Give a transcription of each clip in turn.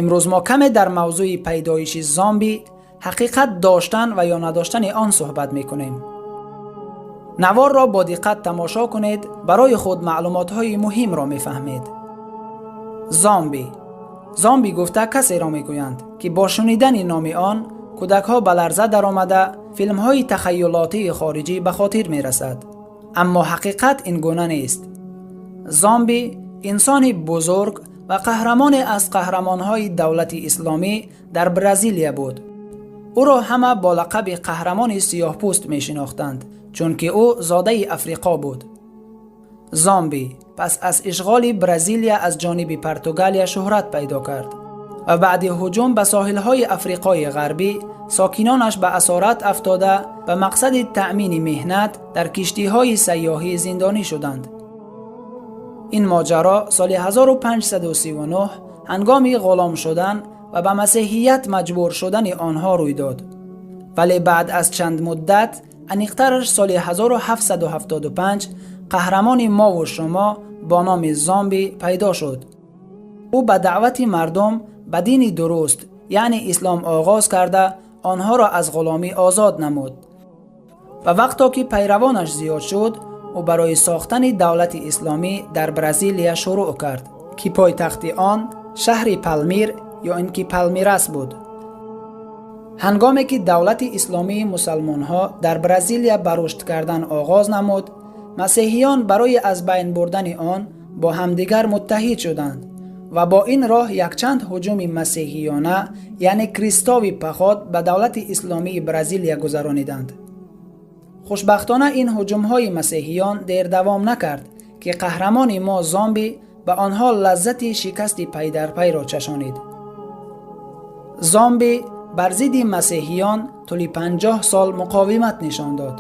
Имрӯз мо каме дар мавзӯи пайдоиши зомби, ҳақиқат доштан ва ё надоштани он суҳбат мекунем. Наворро бо диққат тамошо кунед, барои худ маълумотҳои муҳимро мефаҳмед. Зомби. Зомби гуфта касеро мегӯянд, ки бо шунидани номи он кӯдакҳо ба ларза даромада, филмҳои тахайюлотии хориҷӣ ба хотир мерасад. Аммо ҳақиқат ин гуна нест. Зомби инсони бузург ва қаҳрамоне аз қаҳрамонҳои давлати исломӣ дар Бразилия буд. Ӯро ҳама бо лақаби қаҳрамони сиёҳпӯст мешинохтанд, чунки ӯ зодаи Африқо буд. Зомби пас аз ишғоли Бразилия аз ҷониби Португалия шӯҳрат пайдо кард ва баъди ҳуҷум ба соҳилҳои Африқои Ғарбӣ сокинонаш ба асорат афтода, ба мақсади таъмини меҳнат дар киштиҳои сайёҳӣ зиндонӣ шуданд. Ин моҷаро соли 1539 ҳангоми ғулом шудан ва ба масеҳият маҷбур шудани онҳо рӯй дод. Вале баъд аз чанд муддат, аниқтараш соли 1775, қаҳрамони мову шумо бо номи Зомби пайдо шуд. Ӯ ба даъвати мардум ба дини дуруст, яъне ислом, оғоз карда, онҳоро аз ғуломӣ озод намуд. Ва вақто ки пайравонаш зиёд шуд, ӯ барои сохтани давлати исломӣ дар Бразилия шурӯъ кард, ки пойтахти он шаҳри Палмир ё ин ки Палмирас буд. Ҳангоме ки давлати исломии мусалмонҳо дар Бразилия ба рушд кардан оғоз намуд, масеҳиён барои аз байн бурдани он бо ҳамдигар муттаҳид шуданд ва бо ин роҳ якчанд ҳуҷуми масеҳиёна, яъне крестовый поход, ба давлати исломии Бразилия гузарониданд. Хушбахтона, ин ҳуҷумҳои масеҳиён дер давом накард, ки қаҳрамони мо Зомби ба онҳо лаззати шикасти пайдарпайро чашонид. Зомби бар зидди масеҳиён тӯли 50 сол муқовимат нишон дод.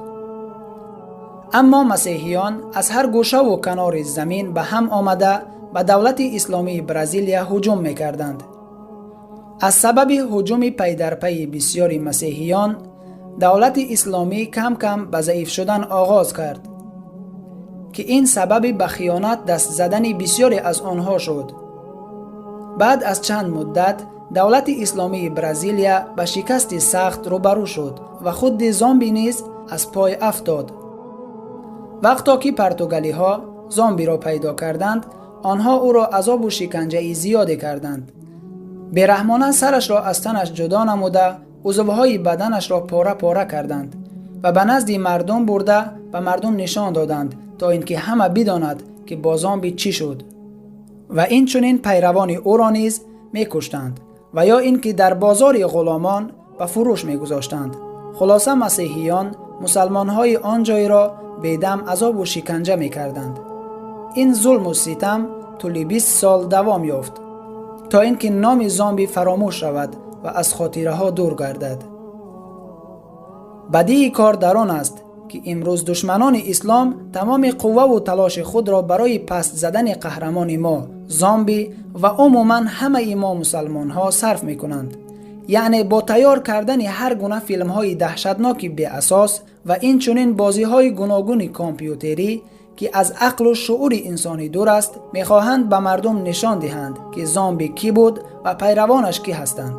Аммо масеҳиён аз ҳар гӯшаву канори замин ба ҳам омада, ба давлати исломии Бразилия ҳуҷум мекарданд. Аз сабаби ҳуҷуми пайдарпайи бисёри масеҳиён давлати исломӣ кам кам ба заиф шудан оғоз кард, ки ин сабаби ба хиёнат даст задани бисёре аз онҳо шуд. Баъд аз чанд муддат давлати исломии Бразилия ба шикасти сахт рӯбарӯ шуд ва худи Зомби низ аз пой афтод. Вақто ки португалиҳо Зомбиро пайдо карданд, онҳо ӯро азобу шиканҷаи зиёде карданд. Бераҳмона сарашро аз танаш ҷудо намуда, узвҳои баданашро пора пора карданд ва ба назди мардум бурда, ба мардум нишон доданд, то ин ки ҳама бидонад, ки бо Зомби чӣ шуд. Ва инчунин пайравони ӯро низ мекуштанд ва ё ин ки дар бозори ғуломон ба фурӯш мегузоштанд. Хулоса, масеҳиён мусалмонҳои он ҷойро бедам азобу шиканҷа мекарданд. Ин зулму ситам тӯли 20 сол давом ёфт, то ин ки номи Зомби фаромӯш шавад ва аз хотираҳо дур гардад. Бадии кор дар он аст, ки имрӯз душманони ислом тамоми қувваву талоши худро барои паст задани қаҳрамони мо Зомби ва умуман ҳамаи мо мусалмонҳо сарф мекунанд, яъне бо тайёр кардани ҳар гуна филмҳои даҳшатноки беасос ва инчунин бозиҳои гуногуни компютерӣ, ки аз ақлу шуъури инсонӣ дур аст. Мехоҳанд ба мардум нишон диҳанд, ки Зомби кӣ буд ва пайравонаш кӣ ҳастанд.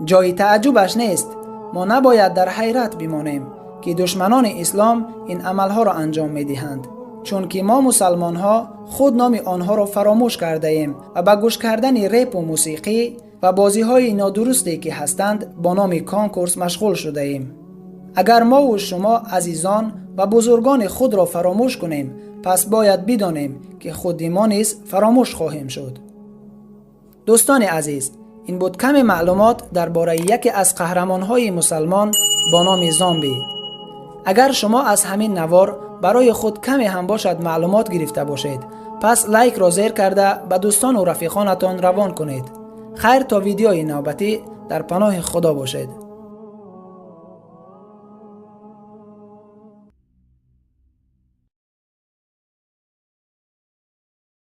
Ҷои тааҷҷубаш нест. Мо набояд дар ҳайрат бимонем, ки душманони ислом ин амалҳоро анҷом медиҳанд, чунки мо мусалмонҳо худ номи онҳоро фаромӯш кардаем ва ба гӯш кардани репу мусиқӣ ва бозиҳои нодурусте, ки ҳастанд бо номи конкурс, машғул шудаем. Агар мову шумо азизон ва бузургони худро фаромӯш кунем, пас бояд бидонем, ки худи мо низ фаромӯш хоҳем шуд. Дӯстони азиз, ин буд каме маълумот дар бораи яке аз қаҳрамонҳои мусалмон бо номи Зомби. Агар шумо аз ҳамин навор барои худ каме ҳам бошад маълумот гирифта бошед, пас лайкро зер карда, ба дӯстону рафиқонатон равон кунед. Хайр, то видеои навбатӣ дар паноҳи Худо бошед.